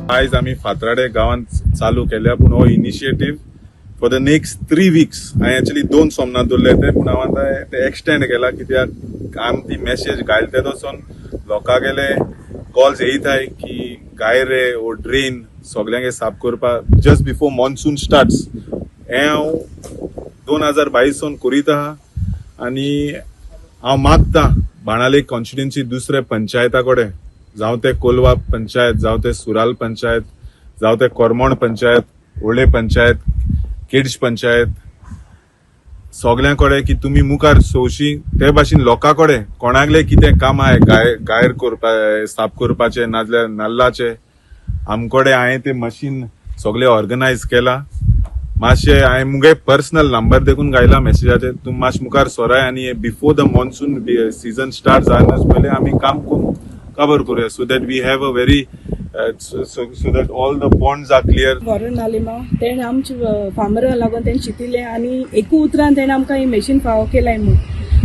आयज आमी फातराडे गांवांत चालू केल्या, पूण हो initiative for the next 3 weeks. हांवें एक्चुली दोन सोमनां दवरले ते, पूण हांव आतां ते एक्सटेंड केला, कित्याक आम ती मॅसेज घायले ते वचोन लोकांगेले कॉल्स येयताय की गायरे ओ ड्रेन सगल्यांगे साफ करपाक जस्ट बिफोर मॉन्सून स्टार्ट्स. हें हांव 2022 सोन करीत आहा आनी हांव मागता बाणावले कॉन्स्टिट्युएन्सी दुसऱ्या पंचायता कडेन, जावं ते कोलवा पंचायत, जावं ते सुराल पंचायत, जावं ते कोरमोण पंचायत, ओळे पंचायत, केड्स पंचायत, सगळ्यां कडेन की तुमी मुखार सोवशी ते भाशेन लोकां कडेन कोणागले कितें काम आहाय, गायर करपा, साफ करपाचें, नाजाल्यार नाल्लाचें, आमकोडे हांवें ते मशीन सगळे ऑर्गनायज केला. मातशें हांवें मुगे पर्सनल नंबर देखून घायला मेसेजाचेर. तुमी मातशें मुखार सोराय आनी before the monsoon season start जायना पयलीं आमी काम करून कवर करुया, so that we have a very so that all the ponds are clear. Warren Alemao, तेणें आमच्या फार्मरां लागून तेणें चिंतिल्लें आनी एकू उतरान तेणें आमकां ही मशीन फावो केलाय म्हूण.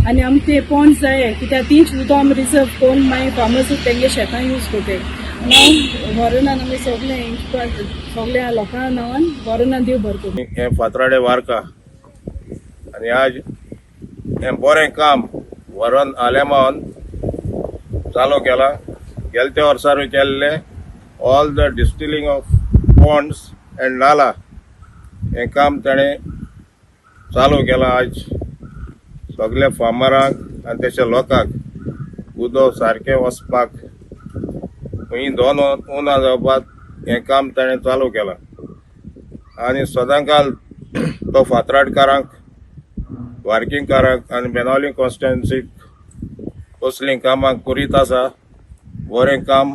आनी आमकां ते पॉन्ड जाय, कित्याक तींच उदक आमी रिजर्व करून मागीर फार्मर्स तेंगे शेतां यूज करताय. नाव वॉरनान आमी सगळे, सगळ्या लोकां नांवान वॉरनान देव बरें करूं. हें फातराडे वारका आनी आज हें बरें काम वरन आलेमान चालू केलां. गेले त्या वर्सारूय केल्लें, all the desilting of ponds and नाला, हें काम ताणें चालू केलां. आज सगल्या फार्मरांक आनी तेच्या लोकांक उदक सारकें वचपाक, खंय दोन उना जावपाक हें काम ताणें चालू केलां. आनी सदांकाल तो फातराडकारांक, वार्किंगकारांक आनी बेनावली कॉन्स्टिट्युएन्सीक असलीं कामां करीत आसा. बरें काम,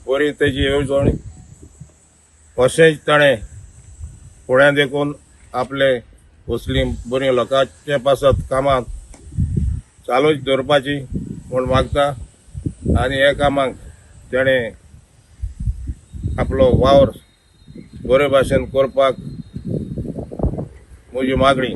बरी तेजी येवजण. अशेंच ताणें फुडें देखून आपले असलीं बरीं लोकांचे पासत कामां चालूच दवरपाची म्हूण मागता. आनी ह्या कामाक तेणें आपलो वावर बरे भाशेन करपाक म्हजी मागणी.